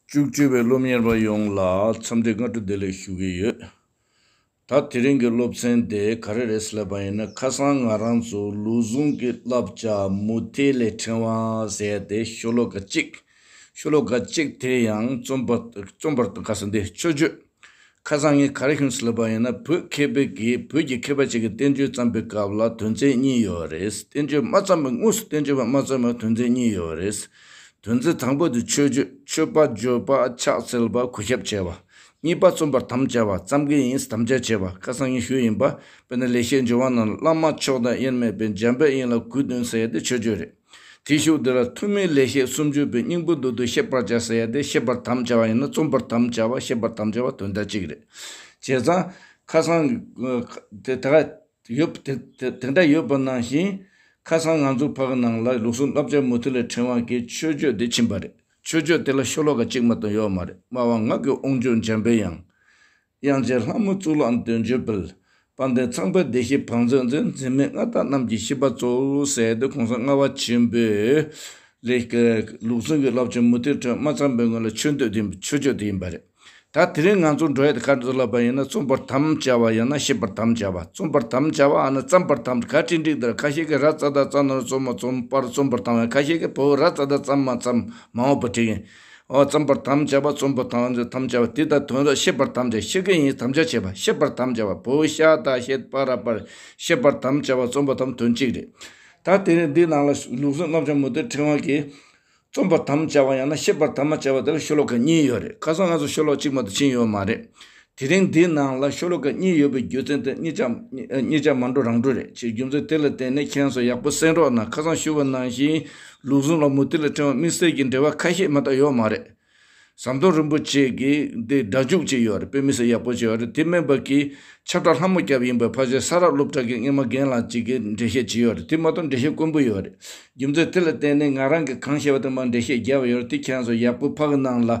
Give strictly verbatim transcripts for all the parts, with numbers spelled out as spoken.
བཅུ་གཅིག་པའི་སློབ་གཉེར་བ་ཡོངས་ལ་འཚམས་འདྲི་སྔ་དྲོ་བདེ་ལེགས་ཞུ་གི་ཡོད། ད་དེ་རིང་གི་སློབ་ཚན་དེ་ག་རེ་རེད་ཟེར་ལབ་པ་ཡིན་ན། ཁ་སང་ང་རང་ཚོ་ལུགས་ཟུང་གི་བསླབ་བྱ་མུ་ཏིག་ལས་ཕྲེང་བ་ཟེར་ཏེ་ཤོ་ལོ་ཀ་གཅིག་ཤོ་ལོ་ཀ་གཅིག་དེ་ཡང་རྩོམ་པ་རྩོམ་པར་ག་ས་འདི་མཆོད་བརྗོད། ཁ་སང་ངས་ག་རེ་ཞུས་ལབ་པ་ཡིན་ན། བོད་མཁས་པའི་གི་བོད་ཀྱི་མཁས་པ་ཅིག་གིས་བསྟན་བཅོས་བརྩམས་པའི་སྐབས་ལ་དོན་ཚན་གཉིས་ཡོད་རེད། བསྟན་བཅོས་མ་བརྩམས་པའི་དངོས་སུ་བསྟན་བཅོས་པ་མ་བརྩམས་པའི་དོན་ཚན་གཉིས་ཡོད་རེད། དོན་ཚན་དང་པོ་དེ་མཆོད་བརྗོད། མཆོད་པ་བརྗོད་པ་ཕྱག་འཚལ་བ་གུས་ཞབས་བྱས་པ། གཉིས་པ་རྩོམ་པར་དམ་བཅའ་བ། བརྩམ་གྱི་ཡིན་དམ་བཅའ་བྱས་པ། ཁ་སང་ངས་ཞུས་ཡིན་པ། དཔེར་ན་ལེགས་བཤད་ལྗོན་དབང་ནང་བླ་མ་མཆོག་དང་དབྱེར་མེད་པའི། འཇམ་དཔལ་དབྱིངས་ལ་གུས་བཏུད་ཟེར་ཡ་དེ་མཆོད་བརྗོད་རེད། དེའི་གཞུག་དེ་ལ་ཐུགས་སྨོན་ལེགས་བཤད་སུམ་ཅུ་པའི། སྙིང་པོ་མདོར་བསྡུས་བཤད་པར་བྱ་ཟེར་ཡ་དེ་བཤད་པར་དམ་བཅའ་བ་ཡིན་ན་རྩོམ་པར་དམ་བཅའ་བ། བཤད་པར་དམ་བཅའ་བ་དོན་དག་གཅིག་རེད། བྱས་ཙང་ཁ་སང་དེ་ད་ག་ཡོད་དེ་དེ་དེ་འདྲ་ཡོད་པ་ནང་བཞིན། ཁ་སང་ང་ཚོ་ཕ་གི་ནང་ལ་ལུགས་ཟུང་བསླབ་བྱ་མུ་ཏིག་ལས་ཕྲེང་བ་གི་མཆོད་བརྗོད་དེ་ཕྱིན་པ་རེད། མཆོད་བརྗོད་དེ་ལ་ཤོ་ལོ་ཀ་གཅིག་མ་གཏོགས་ཡོད་མ་རེད། སྨྲ་བ་ངག་གི་དབང་ཕྱུག་འཇམ་པའི་དབྱངས། དབྱངས་ཅན་ལྷ་མོ་གཙུག་ལག་འདོད་འཇོའི་དཔལ། དཔལ་ལྡན་ཚངས་པའི་བདེ་གཤེགས་བང་མཛོད་འཛིན། འཛིན་མའི་མངའ་བདག་རྣམས་ཀྱི་བཤེས་པ་གཙོ་ཟེར་ཏེ། གོང་ས་ལྔ་པ་ཆེན་པོས་ལས་ཀྱི་ལུགས་ཟུང་གི་བསླབ་བྱ་མུ་ཏིག་ཕྲེང་བ་མ་བརྩམས་པའི་སྔོན་ལ་མཆོད་བརྗོད་དེ་མཆོད་བརྗོད་དེ་ཡིན་པ་རེད། ད་དེ་རིང་ང་ཚོ་འགྲོ་ཡ་དེ་ག་རེ་ལབ་པ་ཡིན་ན། རྩོམ་པར་དམ་བཅའ་བ་ཡང་ན་བཤད་པར་དམ་བཅའ་བ། རྩོམ་པར་དམ་བཅའ་བ་ཨ་ན་བརྩམ་པར་དམ། ག་ཅི་འགྲིག་དེར་ཁ་ཤས་ཀྱིས་ར་ཙ་ད་ཙ་ན་རོ་རྩོམ་མ་རྩོམ་པར་རྩོམ་པར་དམ་བ། ཁ་ཤས་ཀྱིས་བོ་ར་ཙ་ད་ཙམ་མ་ཙམ་མ་འོངས་པ་བྲིས་ཡིན། ཨོ་རྩོམ་པར་དམ་བཅའ་བ། རྩོམ་པར་དམ་བཅའ་དམ་བཅའ་བ་དེ་དང་དོན་དག་བཤད་པར་དམ་བཅའ། བཤད་ཀྱི་ཡིན་དམ་བཅའ་བྱས་པ། བཤད་པར་དམ་བཅའ་བ། བོ་ཤ་ད་ཤེད་པ་ར་པར་བཤད་པར་དམ་བཅའ་བ། རྩོམ་པར་དམ་དོན་གཅིག་རེད། ད་དེ་རིང་འདི་ནང་ལ་ལུགས་ཟུང་བསླབ་བྱ་མུ་ཏིག་ཕྲེང་བ་གི་རྩོམ་པར་དམ་བཅའ་བ་ཡང་ན་བཤད་པར་དམ་བཅའ་བ་དེ་ལ་ཤོ་ལོ་ཀ་གཉིས་ཡོད་རེད། ཁ་སང་ང་ཚོ་ཤོ་ལོ་ཀ་གཅིག་མ་གཏོགས་ཕྱིན་ཡོད་མ་རེད། དེ་རིང་འདི་ནང་ལ་ཤོ་ལོ་ཀ་གཉིས་ཡོད་པའི་རྒྱུ་མཚན་དེ་གཉིས་ཆ་གཉིས་ཆ་མ་འགྲོ་རང་འགྲོ་རེད། ཅེས་རྒྱུ་མཚན་དེ་ལ་བརྟེན་ནས་ཁྱེད་རང་ཚོ་ཡག་པོ་གསན་རོགས་གནང་། ཁ་སང་ཞུ་བ་ནང་བཞིན་ལུགས་ཟུང་ལ་མུ་ཏིག་ལས་ཕྲེང་བ་དམིགས་བསལ་གྱི་འབྲེལ་བ་ཁ་ཤས་མ་གཏོགས་ཡོད་མ་རེད། ཟམ་གདོང་རིན་པོ་ཆེ་གིས་འདི་སྒྲ་འཇུག་བྱས་ཡོད་རེད། དཔེ་མི་སྲིད་ཡག་པོ་བྱས་ཡོད་རེད། དེ་མིན་པ་གི་ཁྱབ་བདག་ལྷ་མོ་སྐྱབས་ཡིན་པའི་ཕལ་ཆེར་ས་རབ་སློབ་གྲྭ་གི་སྔོན་མ་རྒན་ལགས་གཅིག་གིས་འགྲེལ་བཤད་བྱས་ཡོད་རེད། དེ་མ་གཏོགས་འགྲེལ་བཤད་དཀོན་པོ་ཡོད་རེད། རྒྱུ་མཚན་དེ་ལ་བརྟེན་ནས་ང་རང་གིས་གང་བཤད་པ་དེ་མར་འགྲེལ་བཤད་བརྒྱབ་ཡོད་རེད། དེ་ཁྱེད་རང་ཚོ་ཡག་པོ་ཕ་གི་ནང་ལ་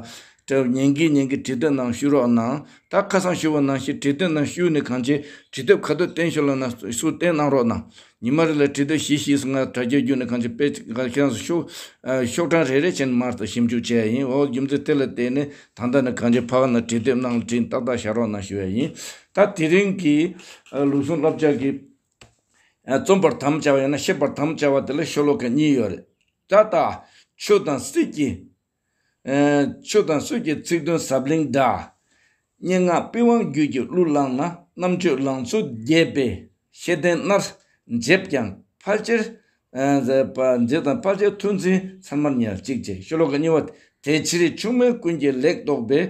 དྲ་ཉན་གི་ཉན་གི་བྲིས་དེབ་ནང་བཤུ་རོགས་གནང་། ད་ཁ་སང་ཞུ་བ་ནང་བཞིན་བྲིས་དེབ་ནང་བཤུས་ནས་གང་ཅི་བྲིས་དེབ་ག་དུས་བསྟན་ཤོག་ལབ་ན་སུ་བསྟན་གནང་རོགས་གནང་། ཉི་མ་རེ་ལ་བྲིས་དེབ་བཞི་བཞི་ཙམ་ང་དྲ་རྒྱ་བརྒྱུད་ནས་གང་ཅི་དཔེ་ཁྱེད་རང་ཚོ་ཤོག་ཤོག་གྲངས་རེ་རེ་བྱས་ནས་མར་དང་ཞིབ་འཇུག་བྱས་ཡིན། འོ་རྒྱུ་མཚན་དེ་ལ་བརྟེན་ནས་ད་ལྟ་ནས་གང་ཅི་ཕ་གི་ནང་བྲིས་དེབ་ནང་ལ་བྲིས་ཏག་ཏག་བཞག་རོགས་གནང་ཞུ་བ་ཡིན། ད་དེ་རིང་གི་ལུགས་ཟུང་བསླབ་བྱ་གི་རྩོམ་པར་དམ་བཅའ་བ་ཡང་ན་བཤད་པར་དམ་བཅའ་བ་དེ་ལ་ཤོ་ལོ་ཀ་གཉིས་ཡོད་རེད། ད་ལྟ་ཆོས་དང་སྲིད་ཀྱི་ཆོས་དང་སྲིད་ཀྱི་ཚིག་དོན་ཟབ་བརླིང་འདྲ། སྙན་ངག་པི་ཝང་རྒྱུད་ཀྱི་གླུ་བླངས་ན། རྣམ་དཔྱོད་ལང་ཚོ་རྒྱས་པའི་ཤེས་ལྡན་རྣམས་བརྗེད་ཀྱང་ཕལ་ཆེར་བརྗེད་དང་ཕལ་ཆེར་ཐུགས་འཛིན་ཚད་མར་ཉར་ཅིག་བྱེད། ཤོ་ལོ་ཀ་གཉིས་པ། དེ་ཕྱིར་ཆུང་མའི་ཀུན་གྱིས་ལེགས་རྟོགས་པའི།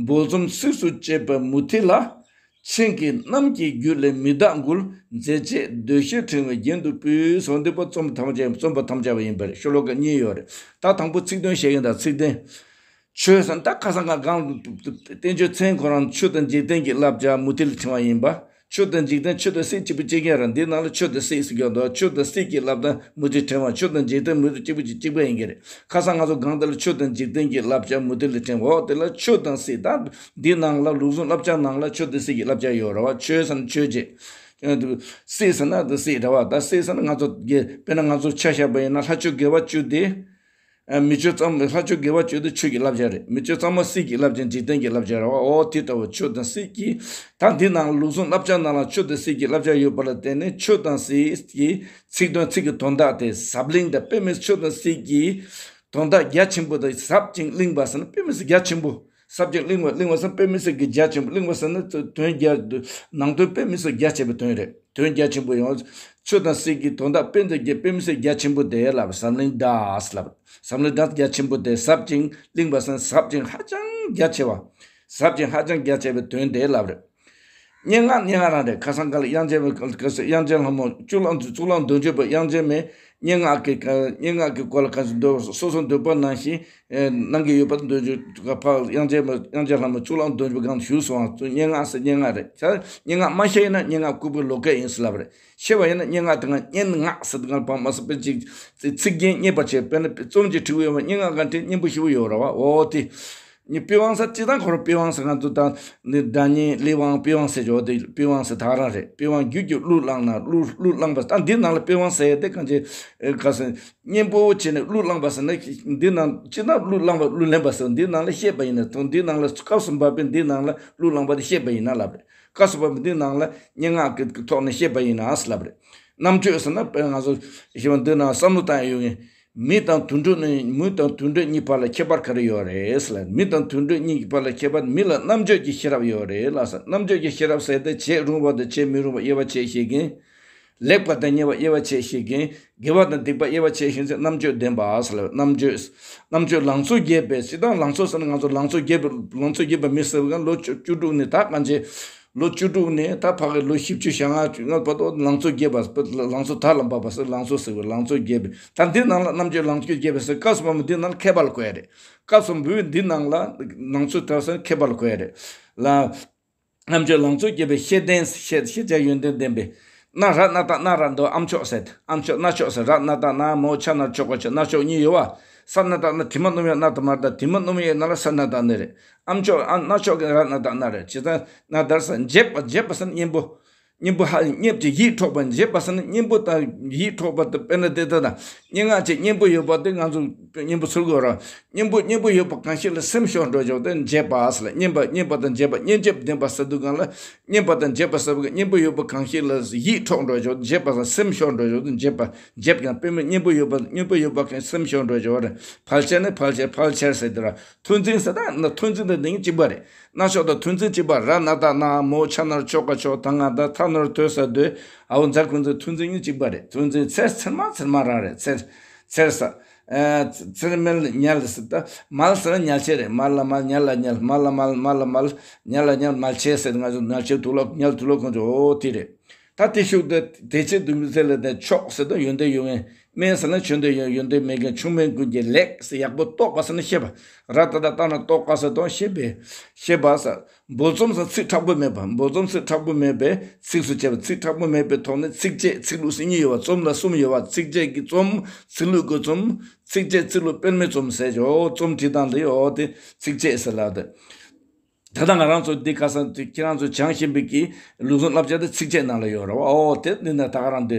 འབོལ་རྩོམ་ཚིགས་སུ་བཅད་པའི་མུ་ཏིག་ལ། ཆེང་གི་གནམ་གྱི་རྒྱུད་ལས་མི་རྟག་འགུལ། མཛེས་བྱེད་འདོད་ཤེས་ཕྲེང་བའི་རྒྱན་དུ་སྤུལ། སོ་འདི་པ་རྩོམ་ཐམས་ཅད་རྩོམ་པ་ཐམས་ཅད་པ་ཡིན་པར་ཤོ་ལོ་ཀ་གཉིས་ཡོད་རེད། ད་དང་པོ་ཚིག་དོན་བཤད་ཀྱི་ཡིན། ད་ཚིག་དོན། ཆོས་ཟེར་ན་ད་ཁ་སང་ང་གང་བསྟན་བཅོས་མཚན་ཁོ་རང་ཆོས་དང་འཇིག་རྟེན་གྱི་བསླབ་བྱ་མུ་ཏིག་ལས་ཕྲེང་བ་ཡིན་པ། ཆོས་དང་འཇིག་རྟེན་ཆོས་དང་སྲིད་གཅིག་པུ་གཅིག་རྐྱང་རེད། འདི་ནང་ལ་ཆོས་དང་སྲིད་ཟེར་གྱི་འདུག་ཆོས་དང་སྲིད་ཀྱི་བསླབ་བྱ་མུ་ཏིག་ཕྲེང་བ། ཆོས་དང་འཇིག་རྟེན་མུ་ཏིག་གཅིག་པུ་གཅིག་གཅིག་པ་ཡིན་གྱི་རེད། ཁ་སང་ང་ཚོ་གང་ལྟར་ཆོས་དང་འཇིག་རྟེན་གྱི་བསླབ་བྱ་མུ་ཏིག་ལས་ཕྲེང་བ། འོ་དེ་ལ་ཆོས་དང་སྲིད། ད་འདི་ནང་ལ་ལུགས་ཟུང་བསླབ་བྱ་ནང་ལ་ཆོས་དང་སྲིད་ཀྱི་བསླབ་བྱ་ཡོད་རེད་བ། ཆོས་ཟེར་ན་ཆོས་བྱེད། སྲིད་ཟེར་ན་དེ་སྲིད་རེད་བ། ད་སྲིད་ཟེར་ན་ང་ཚོ་དཔེར་ན་ང་ཚོ་ཆ་བཞག་པ་ཡིན་ན་ལྷ་ཆོས་དགེ་བ་བཅུ་དེ། མི་ཆོས་གཙང་མ། ལྷ་ཆོས་དགེ་བ་བཅུ་དེ་ཆོས་ཀྱི་བསླབ་བྱ་རེད། མི་ཆོས་གཙང་མ་སྲིད་ཀྱི་བསླབ་བྱ། འཇིག་རྟེན་གྱི་བསླབ་བྱ་རེད་བ། འོ་དེ་ལྟ་བུ་ཆོས་དང་སྲིད་ཀྱི། ད་འདི་ནང་ལུགས་ཟུང་བསླབ་བྱ་ནང་ལ་ཆོས་དང་སྲིད་ཀྱི་བསླབ་བྱ་ཡོད་པ་ལ་བརྟེན་ནས་ཆོས་དང་སྲིད་ཀྱི་ཚིག་དོན་ཚིག་གི་དོན་དག་དེ་ཟབ་བརླིང་དང་དཔེ་མི་སྲིད་ཆོས་དང་སྲིད་ཀྱི་དོན་དག་རྒྱ་ཆེན་པོ་དང་ཟབ་ཅིང་བརླིང་བ་ཟེར་ན་དཔེ་མི་སྲིད་རྒྱ་ཆེན་པོ། ཟབ་ཅིང་བརླིང་བ། བརླིང་བ་ཟེར་ན་དཔེ་མི་སྲིད་ཀྱི་རྒྱ་ཆེན་པོ། བརླིང་བ་ཟེར་ན་དོན་རྒྱ། ནང་དོན་དཔེ་མི་སྲིད་རྒྱ་ཆེ་བའི་དོན་རེད། དོན་རྒྱ་ཆེན་པོ་ཡོང་། ཆོས་དང་སྲིད་ཀྱི་དོན་དག་དཔེ་འདི་རྒྱ། དཔེ་མི་སྲིད་རྒྱ་ཆེན་པོ་དེ་ལབ། ཟབ་བརླིང་འདྲ་ལབ། ཟབ་བརླིང་འདྲ་རྒྱ་ཆེན་པོ་དེ། ཟབ་ཅིང་བརླིང་བ་ཟེར་ན་ཟབ་ཅིང་ཧ་ཅང་རྒྱ་ཆེ་བ། ཟབ་ཅིང་ཧ་ཅང་རྒྱ་ཆེ་བའི་དོན་དེ་ལབ་རེད། སྙན་ངག་སྙན་ངག་རང་རེད། ཁ་སང་ག་ལ་དབྱངས་ཅན་མའི་དབྱངས་ཅན་ལྷ་མོ་གཙུག་ལག་གཙུག་ལག་འདོད་འཇོ་པ། དབྱངས་ཅན་མའི་སྙན་ངག་གི་སྙན་ངག་གི་སྐོར་ལ་ག་ཚོད་འདོད། སོ་སོ་འདོད་པ་ནང་བཞིན་གནང་གི་ཡོད་པ། འདོད་འཇོ་ཕ་དབྱངས་ཅན་མ་དབྱངས་ཅན་ལྷ་མོ་གཙུག་ལག་འདོད་འཇོ་པའི་སྒང་དུ་བཞུགས་སོང་། སྙན་ངག་ཟེར་སྙན་ངག་རེད། ད་སྙན་ངག་མ་ཤེས་ན་སྙན་ངག་ལྐུགས་པའི་ལོ་སྐད་ཡིན་ཟེར་ལབ་རེད། ཤེས་པ་ཡིན་ན་སྙན་ངག་དེ་སྔ་སྙན་ངག་ཟེར་དེ་སྔ་བང་མ་ཟེར་པའི་ཅིག་ཚིག་རྒྱན་རྙེད་པར་བྱེད། དཔེར་ན་རྩོམ་གྱི་འབྲི་གི་ཡོད་པ། སྙན་ངག་ག་འབྲི་སྙན་པོ་ཞེ་པོ་ཡོད་རེད་བ། འོ་དེ། ནི་པི་ཝང་ས་སྤྱི་བཏང་ཁོ་རང་པི་ཝང་ས་ང་ཚོ་དང་ནི་སྒྲ་སྙན་གླེགས་བམ་པི་ཝང་ས་འཇོག་དེ་པི་ཝང་ས་ད་རང་རེད། པི་ཝང་རྒྱུད་ཀྱི་གླུ་བླངས་ན་གླུ་གླུ་བླངས་པ་ད་འདི་ནང་ལ་པི་ཝང་ས་ཡ་དེ་གང་ཅི་ཁ་སང་སྙན་པོ་བྱས་ནས་གླུ་བླངས་པ་ཟེར་ན་འདི་ནང་སྤྱི་བཏང་གླུ་བླངས་པ་གླུ་ལེན་པ་ཟེར་འདི་ནང་ལ་བཤད་པ་ཡིན་ན་ཐོང་འདི་ནང་ལ་སྐབས་སུ་བབ་པའི་འདི་ནང་ལ་གླུ་བླངས་པ་དེ་བཤད་པ་ཡིན་ན་ལབ་རེད། སྐབས་སུ་བབ་པའི་འདི་ནང་ལ་སྙན་ངག་གི་ཐོག་ནས་བཤད་པ་ཡིན་ན་ལབ་རེད། རྣམ་དཔྱོད་ཟེར་ན་དཔེར་ང་ཚོ་ཞེས་པ་འདི་ན་བསམ་བློ་བཏང་ཡོང་ངེས། མི་དང་དུད་འགྲོ་ནི་མི་དང་དུད་འགྲོ་གཉིས་བར་ལ་ཁྱད་པར་ག་རེ་ཡོད་རེད་ཟེར་ལ། མི་དང་དུད་འགྲོ་གཉིས་ཀྱི་བར་ལ་ཁྱད་པར། མི་ལ་རྣམ་དཔྱོད་ཀྱི་ཤེས་རབ་ཡོད་རེད་ལ་ཟེར། རྣམ་དཔྱོད་ཀྱི་ཤེས་རབ་ཟེར་ཏེ་བྱེད་རུང་བ་དང་བྱེད་མི་རུང་བ་དབྱེ་བ་ཕྱེ་ཤེས་མཁན། ལེགས་པ་དང་ཉེས་པ་དབྱེ་བ་ཕྱེ་ཤེས་མཁན། དགེ་བ་དང་སྡིག་པ་དབྱེ་བ་ཕྱེ་ཤེས་མཁན་རྣམ་དཔྱོད་ལྡན་པ་ཟེར་ལ། རྣམ་དཔྱོད་རྣམ་དཔྱོད་ལང་ཚོ་རྒྱས་པའི་སྤྱི་བཏང་ལང་ཚོ་ཟེར་ན་ང་ཚོ་ལང་ཚོ་རྒྱས་པའི་ལང་ཚོ་རྒྱས་པ་མི་ཟེར་བ་ལོ་བཅུ་བཅུ་དྲུག་ནས་ད་གང་ཅི། ལོ་བཅུ་དྲུག་ནས་ད་ཕ་གི་ལོ་བཞི་བཅུ་ཞེ་ལྔ་བཅུ་ལྔ་བར་དུ་ལང་ཚོ་རྒྱས་པ་ལང་ཚོ་དར་ལ་འབབ་པ་ཟེར་ལང་ཚོ་ཟེར་བའི་ལང་ཚོ་རྒྱས་པའི་ད་འདི་ནང་ལ་རྣམ་དཔྱོད་ལང་ཚོ་རྒྱས་པའི་ཟེར་སྐབས་སུ་བབ་པ་འདི་ནང་ལ་མཁས་པ་ལ་གོ་ཡ་རེད། སྐབས་སུ་བབ་པའི་འདི་ནང་ལ་ལང་ཚོ་དར་ཟེར་མཁས་པ་ལ་གོ་ཡ་རེད་ལ། རྣམ་དཔྱོད་ལང་ཚོ་རྒྱས་པའི་ཤེས་ལྡན་ཤེས་ཤེས་བྱ་ཡོན་ཏན་ལྡན་པའི། སྣ་ར་སྣ་བཏགས་སྣ་ར་འདོ་ཨམ་ཅོག་ཟེར་ཨམ་ཅོག་སྣ་ཅོག་ཟེར་ར་སྣ་བཏགས་སྣ་མོ་ཆ་ན་ཅོག་ག་ཅོག་སྣ་ཅོག་གཉིས་ཡོད་བ། ས་སྣ་བཏགས་སྣ་དྲི་མ་སྣོམ་ཡ་སྣ་དང་མར་དང་དྲི་མ་སྣོམ་ཡའི་སྣ་ལ་ས་སྣ་བཏགས་སྣ་རེད། ཨམ་ཅོག་ཨ་སྣ་ཅོག་གི་ར་སྣ་བཏགས་སྣ་རེད། ཇི་ལྟར་སྣ་དར་ས་འཇེབ་པ་འཇེབ་པ་ཟེར་གཉེན་པོ། གཉེན་པོ་ཧ་གཉེན་གྱི་ཡིད་འཕྲོག་པ་འཇེབ་པ་ཟེར་ན་གཉེན་པོ་དང་ཡིད་འཕྲོག་པ་དང་དཔེར་ན་དེ་ལྟ་དང་སྙན་ངག་ཅིག་གཉེན་པོ་ཡོད་པ་དེ་ང་ཚོ་གཉེན་པོ་ཚུར་དགོས་ར། གཉེན་པོ་གཉེན་པོ་ཡོད་པ་གང་ཞིག་ལ་སེམས་ཤོར་འགྲོ་ཆོག་དེ་འཇེབ་པ་ཟེར་ལ། གཉེན་པ་གཉེན་པ་དང་འཇེབ་པ་གཉེན་འཇེབ་ལྡན་པ་ཟེར་དུས་གང་ལ། གཉེན་པ་དང་འཇེབ་པ་ཟེར་བ་གཉེན་པོ་ཡོད་པ་གང་ཞིག་ལ་ཡིད་འཕྲོག་འགྲོ་ཆོག་འཇེབ་པ་ཟེར་སེམས་ཤོར་འགྲོ་ཆོག་དེ་འཇེབ་པ་འཇེབ་ཀྱང་དཔེ་མེད་གཉེན་པོ་ཡོད་པ་གཉེན་པོ་ཡོད་པ་གང་སེམས་ཤོར་འགྲོ་ཆོག་རེད། ཕལ་ཆེར་ནི་ཕལ་ཆེར་ཕལ་ཆེར་ཟེར་དེ་ར། ཐོས་འཛིན་ཟེར་ད་ན་ཐོས་འཛིན་དང་དེ་གཉིས་གཅིག་པ་རེད། སྣ་ཅོག་དང་ཐོས་འཛིན་གཅིག་པ་ར་སྣ་བཏགས་སྣ་མོ་ཆ་ན་ཅོག་ག་ཅོག་ད་ང་ད་ཐ་ན་ཐོས་ས་དོད་ཨའོ་མཛའ་གུན་ཚོ་ཐོས་འཛིན་གཉིས་གཅིག་པ་རེད། ཐོས་འཛིན་ཚེར་ཚེར་མ་ཚེར་མ་རང་རེད། ཚེར་ཚེར་ས། ཚེར་མལ་ཉལ་ཟེར་ད་མལ་ཟེར་ན་ཉལ་ཆས་རེད། མལ་ལ་མལ་ཉལ་ལ་ཉལ་མལ་ལ་མལ་མལ་ལ་མལ་ཉལ་ལ་ཉལ་མལ་ཆས་ཟེར་ང་ཚོ་མལ་ཆས་དུག་ལོག་ཉལ་དུག་ལོག་གོན་ཆོག་ཨོ་དེ་རེད། ད་དེ་ཤུགས་དེ་དེ་ཆེད་དུ་མི་ཚེ་ལ་དེ་ཕྱོགས་ཟེར་ད་ཡོན་ཏན་ཡོད་ངེས། དམན་ཟེར་ན་ཆོས་འདོད་ཡོད་ཡོན་ཏན་མེད་མཁན། ཆུང་མེད་ཀུན་གྱི་ལེགས་ཟེར་ཡག་པོ་རྟོགས་པ་ཟེར་ན་ཤེས་པ། ར་ཏ་ཏ་ཏ་ན་རྟོགས་པ་ཟེར་དང་ཤེས་པས་ཤེས་པ་ཟེར། འབོལ་རྩོམ་ཟེར་ཚིག་མཁྲེགས་པོ་མེད་པ། འབོལ་རྩོམ་ཚིག་མཁྲེགས་པོ་མེད་པས་ཚིགས་སུ་བཅད་པ། ཚིག་མཁྲེགས་པོ་མེད་པའི་ཐོག་ནས་ཚིགས་བཅད་ཚིག་ལྷུག་ཟེར་གཉིས་ཡོད་པ། རྩོམ་ལ་གསུམ་ཡོད་པ། ཚིགས་བཅད་ཀྱི་རྩོམ། ཚིག་ལྷུག་གི་རྩོམ། ཚིགས་བཅད་ཚིག་ལྷུག་དཔེ་མེད་རྩོམ་ཟེར་ཆོག་རྩོམ་བྲིས་སྟངས་འདི་ཡོད་དེ་ཚིགས་བཅད་ཟེར་ལབ་དེ། ད་ལྟ་ང་རང་ཚོ་འདི་ཁ་སང་དུས་ཁྱེད་རང་ཚོ་སྦྱང་བཞིན་པའི་གི་ལུགས་ཟུང་བསླབ་བྱ་དེ་ཚིགས་བཅད་ནང་ལ་ཡོད་རེད་བ། ཨོ་དེ་འདི་ན་ད་ག་རང་འདི་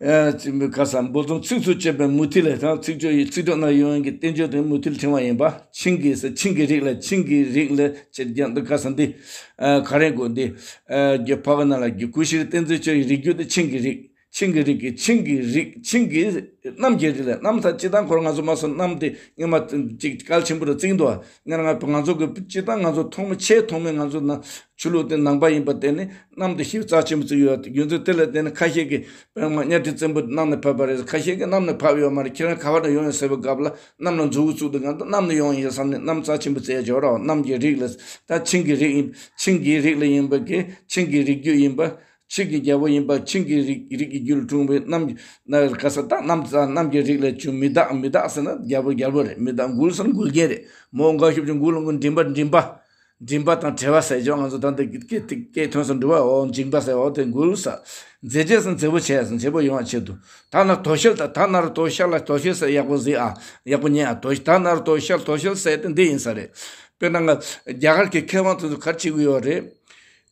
ཨ་ཁ་སང་འབོལ་རྩོམ་ཚིགས་སུ་བཅད་པའི་མུ་ཏིག་ལས་དང་ཚིག་བརྗོད་ཡི་ཚིག་གྲོགས་ན་ཡོང་ཡོང་གི་བསྟན་བཅོས་དེ་མུ་ཏིག་ཕྲེང་བ་ཡིན་པ། ཆིང་གི་ཟེར་ཆིང་གི་རིགས་ལ་ཆིང་གི་རིགས་ལ་བྱེད་རྒྱ་འདི་ཁ་སང་འདི་ག་རེ་དགོས་འདི་རྒྱ་ཕ་གི་ན་ལ་རྒྱུ་གུ་ཤྲི་བསྟན་འཛིན་ཆོས་ཀྱི་རིགས་རྒྱུད་དེ་ཆིང་གི་རིགས། ཆིང་གི་རིགས་ཀྱི་ཆིང་གི་རིགས་ཆིང་གི་གནམ་གྱི་རིགས་ལས་གནམ་ཐ་སྤྱི་བཏང་ཁོ་རང་ང་ཚོ་མ་སོང་གནམ་དེ་སྔོན་མ་ཅིག་གལ་ཆེན་པོ་རུ་བརྩིས་འདུག་ང་རང་ང་ཚོ་གི་སྤྱི་བཏང་ང་ཚོ་ཐོག་མ་ཆེས་ཐོག་མའི་ང་ཚོ་ན་ཆོས་ལུགས་དེ་ནང་པ་ཡིན་པ་དེ་ནི་གནམ་དེ་ཞེ་རྩ་ཆེན་པོ་བརྩི་ཡོད་ཡོད་ཚུལ་དེ་ལས་དེ་ནི་ཁ་ཤས་ཀྱིས་དཔེར་ན་གཉའ་ཁྲི་བཙན་པོ་གནམ་ནས་བབས་པ་རེད། ཁ་ཤས་ཀྱིས་གནམ་ནས་བབས་ཡོད་མ་རེད། ཁྱེད་རང་ག་བ་ནས་ཡོང་ཡོད་ཟེར་བའི་སྐབས་ལ་གནམ་ལ་མཛུབ་གུ་བཙུགས་དུས་གང་དུ་གནམ་ནས་ཡོང་ཡོད་བསམ་ནས་གནམ་རྩ་ཆེན་པོ་བརྩི་ཡ་ཅིག་ཡོད་རེད་བ། གནམ་གྱི་རིགས་ལ་ད་ཆིང་གི་རིགས་ཡིན་ཆིང་གི་རིགས་ལ་ཡིན་པ་གི་ཆིང་གི་རིགས་རྒྱུད་ཡིན་པ། ཆིང་གི་རྒྱལ་པོ་ཡིན་པ། ཆིང་གི་རིགས་རིགས་ཀྱི་རྒྱུད་ལ་འཁྲུངས་པའི་གནམ་ན་ག་ས་ད་གནམ་ས་གནམ་གྱི་རིགས་ལས་བྱུང་མི་བདག་མི་བདག་ཟེར་ན་རྒྱལ་པོ་རྒྱལ་པོ་རེད། མི་བདག་མགུལ་ཟེར་ན་མགུལ་རྒྱན་རེད། མོ་འགའ་ཤོབ་ཀྱི་མགུལ་ལ་མགུལ་མགྲིན་པ་མགྲིན་པ། མགྲིན་པ་དང་བྲལ་བ་ཟེར་ཅོག་ང་ཚོ་ད་འདི་སྐད་སྐད་ཐོན་སོང་འགྲོ་བ་འོ་མགྲིན་པ་ཟེར་འོ་དེ་མགུལ་ས། མཛེས་བྱེད་ཟེར་མཛེས་པོ་བྱས་ཟེར་མཛེས་པོ་ཡོང་བ་ཆེད་དུ། ད་ན་དོ་ཤལ་ད་ད་ན་རུ་དོ་ཤལ་ལ་དོ་ཤལ་ཟེར་ཡག་པོ་གཟིགས་ཨ་ཡག་པོ་ཉན་ཨ་དོ་ད་ན་རུ་དོ་ཤལ་དོ་ཤལ་ཟེར་དེ་འདི་ཡིན་ས་རེད། དཔེར་ན་ང་རྒྱ་གར་གྱི་མཁས་དབང་དེ་ཚོ་ག་རེ་བྱེད་ཀྱི་ཡོད་རེད།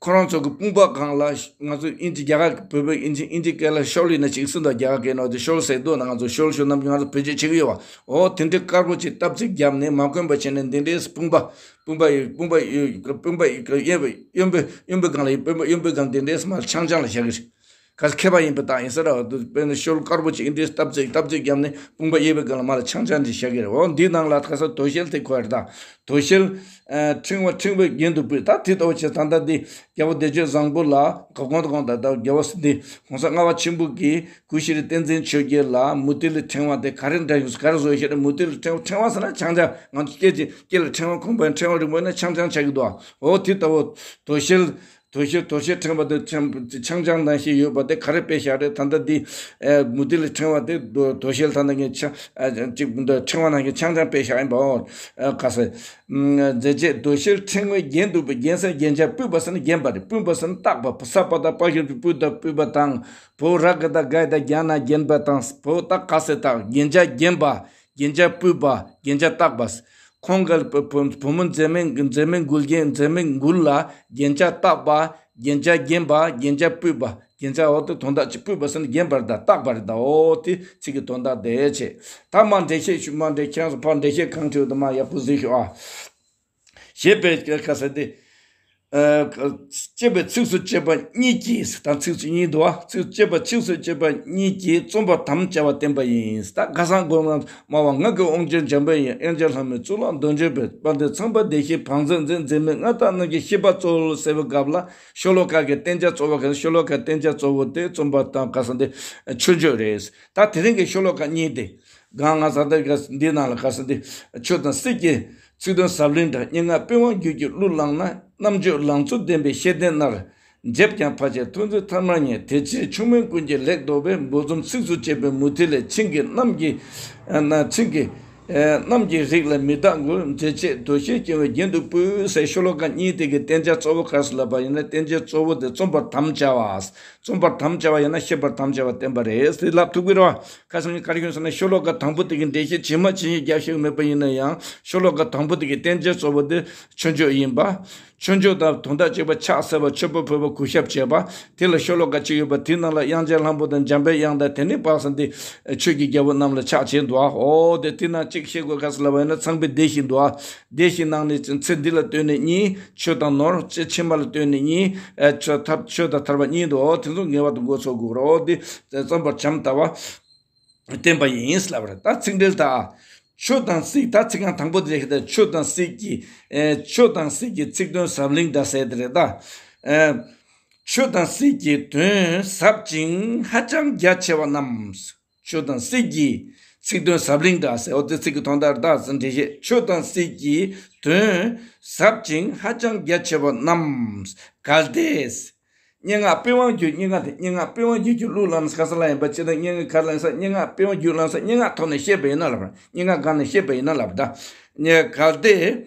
ཁོ་རང་ཚོ་གི་དཔུང་པ་སྒང་ལ་ང་ཚོ་ཨིན་ཇི་རྒྱ་གར་བོད་པའི་ཨིན་ཇི་ཨིན་ཇི་སྐད་ལ་ཤོལ་ཡིན་ན་ཅིག་སྲིད་དོ་རྒྱ་གར་སྐད་ནང་དུ་ཤོལ་ཟེར་འདུག་ན་ང་ཚོ་ཤོལ་ཤོལ་རྣམས་ཀྱི་ང་ཚོ་བེད་སྤྱོད་བྱེད་ཀྱི་ཡོད་བ། འོ་དེ་འདྲའི་དཀར་པོ་ཅིག་སྟབས་ཅིག་བརྒྱབ་ནས་མ་གོན་པ་བྱས་ནས་འདི་འདྲའི་དཔུང་པ་དཔུང་པ་ཡི་དཔུང་པ་ཡི་དཔུང་པ་ཡི་གཡོན་པའི་གཡོན་པའི་གཡོན་པའི་སྒང་ལ་ཡི་དཔུང་པ་གཡོན་པའི་སྒང་འདི་འདྲའི་མ་ཆང་ཆང་ལ་བཞག་གི་རེད། ག་ས་མཁས་པ་ཡིན་པ་དག་ཡིན་ས་ར་བ་དུ་དཔེར་ན་ཤོལ་དཀར་པོ་ཅིག་འདི་སྟབས་ཅིག་སྟབས་ཅིག་བརྒྱབ་ནས་དཔུང་པ་གཡས་པའི་སྒང་ལ་མ་ལ་ཆང་ཆང་ཅིག་བཞག་གི་རེད། འོ་འདི་ནང་ལ་ག་ས་དོ་ཤལ་དེ་གོ་ཡ་རེད་ད། དོ་ཤལ། ཕྲེང་བ་ཕྲེང་བའི་རྒྱན་དུ་སྤུད་ད་དེ་ལྟ་བུ་བྱས་ད་ལྟ་འདི་རྒྱལ་པོ་བདེ་སྤྱོད་བཟང་པོ་ལ་ག་གོང་དུ་གོང་ད་ལྟ་རྒྱལ་པོ་འདི་གོང་ས་ལྔ་པ་ཆེན་པོ་གིས་གུ་ཤྲི་བསྟན་འཛིན་ཆོས་རྒྱལ་ལ་མུ་ཏིག་ལི་ཕྲེང་བ་དེ་ག་རེ་འདྲ་ཡོད་ག་རེ་བཟོ་ཤེས་རེད། མུ་ཏིག་ལི་ཕྲེང་བ་ཕྲེང་བ་ཟེར་ན་ཆང་ཆང་ང་ཚོ་སྐད་ཀྱི་སྐད་ལ་ཕྲེང་བ་ཁུངས་པའི་ཕྲེང་བ་རིང་པོ་ན་ཆང་ཆང་ཆགས་ཀྱི་འདུག་འོ་དེ་ལྟ་བུ་དོ་ཤལ། དོ་ཤལ་དོ་ཤལ་ཕྲེང་བ་དེ་ཆང་ཆང་ནང་བཞིན་ཡོད་པ་དེ་ག་རེ་དཔེ་བཞག་རེད། ད་ལྟ་འདི་མུ་ཏིག་ལི་ཕྲེང་བ་དེ་དོ་དོ་ཤལ་ད་ནང་བཞིན་ཆང་ཅིག་འདི་ཕྲེང་བ་ནང་བཞིན་ཆང་ཆང་དཔེ་བཞག་ཡིན་པའོ། ག་ས། མཛེས་བྱེད་དོ་ཤལ་ཕྲེང་བའི་རྒྱན་དུ་སྤུད་རྒྱན་ཟེར་རྒྱན་ཆ་སྤུད་པ་ཟེར་ན་རྒྱན་པ་རེད། སྤུད་པ་ཟེར་ན་བཏགས་པ་ས་པ་ད་པ་ཤུ་སྤུད་ད་སྤུད་པ་དང་བོ་ར་ག་ད་ག་ད་རྒྱ་ན་རྒྱན་པ་དང་བོ་ད་ག་ས་ད་རྒྱན་ཆ་རྒྱན་པ་རྒྱན་ཆ་སྤུད་པ་རྒྱན་ཆ་བཏགས་པ། ཁོང་གི་བུ་བུ་བུ་མོ་མཛེས་མའི་མཛེས་མའི་མགུལ་རྒྱན། མཛེས་མའི་མགུལ་ལ་རྒྱན་ཆ་བཏགས་པ། རྒྱན་ཆ་བརྒྱན་པ། རྒྱན་ཆ་སྤུད་པ། རྒྱན་ཆ་འོ་དེ་དོན་དག་ཅིག་སྤུད་པ་ཟེར་ན་བརྒྱན་པ་རེད་ད། བཏགས་པ་རེད་ད། འོ་དེ་ཚིག་གི་དོན་དག་དེ་བྱས། ད་མར་འགྲེལ་བཤད་ཞུ། མར་འགྲེལ་ཁྱེད་རང་ཚོ་ཕར་འགྲེལ་བཤད་གང་བྲིས་འདུག་མར་ཡག་པོ་གཟིགས་ཤོག་ཨ། ཞེས་པའི་ཁ་ཟེར་ཏེ། ཨ་ཅེས་པའི་ཚིགས་སུ་བཅད་པ་གཉིས་ཀྱིས། ད་ཚིགས་སུ་གཉིས་འདུག་བ། ཚིགས་སུ་བཅད་པ། ཚིགས་སུ་བཅད་པ་གཉིས་ཀྱིས་རྩོམ་པར་དམ་བཅའ་བ་བསྟན་པ་ཡིན། ད་ཁ་སང་གོང་མ་སྨྲ་བ་ང་གི་དབང་ཕྱུག་འཇམ་པའི་དབྱངས། དབྱངས་ཅན་ལྷ་མོའི་གཙུག་ལག་འདོད་འཇོའི་དཔལ། དཔལ་ལྡན་ཚངས་པའི་བདེ་གཤེགས་བང་མཛོད་མཛེས་མཛེས་མའི་མངའ་བདག་རྣམས་ཀྱི་བཤེས་པ་གཙོ་བོ་ཟེར་བའི་སྐབས་ལ་ཤོ་ལོ་ཀ་གི་བསྟན་བྱ་གཙོ་བོ་ག་ཤོ་ལོ་ཀ་བསྟན་བྱ་གཙོ་བོ་དེ་རྩོམ་པར་དམ་ག་ས་འདི་མཆོད་བརྗོད་རེད། ད་དེ་རིང་གི་ཤོ་ལོ་ཀ་གཉིས་དེ། གང་ང་ས་ད་ག་འདི་ནང་ལ་ག་ས་འདི། ཆོས་དང་སྲིད་ཀྱི་ཚིག་དོན་ཟབ་བརླིང་འདྲ། སྙན་ངག་པི་ཝང་རྒྱུད་ཀྱི་གླུ་བླངས་ན། རྣམ་དཔྱོད་ལང་ཚོ་ལྡན་པའི་ཤེས་ལྡན་རྣམས། འཇེབས་ཀྱང་ཕལ་ཆེར་ཐུགས་འཛིན་ཐ་མར་ཉལ། དེ་ཕྱིར་ཆུང་མའི་ཀུན་གྱིས་ལེགས་འདོད་པའི། འབུ་རྫོང་ཚིགས་སུ་བཅད་པའི་མུ་ཏིག་ལས། ཆིངས་ཀྱི་རྣམ་གྱི་ཨ་ན་ཆིངས་ཀྱི་ཨ་རྣམ་གྱི་རིགས་ལ་མི་རྟག་དགོས། མཛེས་བྱེད་འདུ་ཤེས་སྐྱེ་བོའི་རྒྱན་དུ་སྤུད་ཟེར། ཤོ་ལོ་ཀ་གཉིས་དེ་གི་བསྟན་བྱ་གཙོ་བོ་ག་རེ་ཟེར་ལབ་པ་ཡིན་ན། བསྟན་བྱ་གཙོ་བོ་དེ་རྩོམ་པར་དམ་བཅའ་བ། རྩོམ་པར་དམ་བཅའ་བ་ཡིན་ན་ཤེས་པར་དམ་བཅའ་བ་བསྟན་པ་རེད་ཟེར་ལབ་ཐུབ་ཀྱི་རེད་བ། ཁ་སང་ག་རེ་ཡོང་ཟེར་ན། ཤོ་ལོ་ཀ་དང་པོ་དེ་གི་འགྲེལ་བཤད་ཇི་མ་ཇི་བཞིན་རྒྱབ་བཤད་མེད་པ་ཡིན་ན་ཡང་། ཤོ་ལོ་ཀ་དང་པོ་དེ་གི་བསྟན་བྱ་གཙོ་བོ་དེ་མཆོད་བརྗོད་ཡིན་པ། མཆོད་བརྗོད་དང་དོན་དག་གཅིག་པ་ཕྱག་འཚལ་བ། མཆོད་པ་ཕུལ་བ། གུས་ཞབས་བྱེད་པ། དེ་ལ་ཤོ་ལོ་ཀ་གཅིག་ཡོད་པ། དེའི་ནང་ལ་དབྱངས་ཅན་ལྷ་མོ་དང་འཇམ་པའི་དབྱངས་དང་། དེ་ནས་དཔག་བསམ་དེ་ཆོས་ཀྱི་རྒྱལ་པོ་རྣམས་ལ་ཕྱག་བྱས་འདུག་ཨ། འོ་དེ་དེ་ན་གཅིག་བཤད་དགོས་ག་ཟེར་ལབ་པ་ཡིན་ན། ཚངས་པའི་བདེ་གཤེགས་འདུག་ཨ། བདེ་གཤེགས་ནང་ནས་ཚེ་འདི་ལ་ལྟོས་ནས་གཉིས། ཆོས་དང་ནོར། ཕྱི་མ་ལ་ལྟོས་ནས་གཉིས། ཨ་ཆོས་ཐར་ཆོས་དང་ཐར་པ་གཉིས་འདུག་འོ་དེ་ཚོ་ངེས་པར་དུ་མགོ་ཚོས་དགོས་རེད། འོ་དེ་རྩོམ་པར་བྱམས་ལྟ་བ། བསྟན་པ་ཡིན་ལབ་རེད། ད་ཚིག་འགྲེལ་ད། ཆོས་དང་སྲིད། ད་ཚིག་རྐང་དང་པོ་དེ་རེད། ད་ཆོས་དང་སྲིད་ཀྱི་ཨེ་ཆོས་དང་སྲིད་ཀྱི་ཚིག་དོན་ཟབ་བརླིང་འདྲ་ཟེར་དེ་རེད་ད། ཨེ་ཆོས་དང་སྲིད་ཀྱི་དོན་ཟབ་ཅིང་ཧ་ཅང་རྒྱ་ཆེ་བ་རྣམས། ཆོས་དང་སྲིད་ཀྱི་ཚིག་དོན་ཟབ་བརླིང་འདྲ་ཟེར། འོ་དེ་ཚིག་གི་དོན་དག་རེད་ད་ཟེར་འགྲེལ་བཤད། ཆོས་དང་སྲིད་ཀྱི་དོན་ཟབ་ཅིང་ཧ་ཅང་རྒྱ་ཆེ་བ་རྣམས་གལ་ཏེ། སྙན་ངག་པི་ཝང་རྒྱུད། སྙན་ངག་དེ་སྙན་ངག་པི་ཝང་རྒྱུད་ཀྱི་གླུ་བླངས་ན་ག་ས་ལ་ཡིན་པ་ཅི་ལ། སྙན་ངག་ག་ལ་ཡིན་ས། སྙན་ངག་པི་ཝང་རྒྱུད་བླངས་ས། སྙན་ངག་ཐོག་ནས་བཤད་པ་ཡིན་ན་ལབ་ར། སྙན་ངག་སྒང་ནས་བཤད་པ་ཡིན་ན་ལབ་ད། གལ་ཏེ་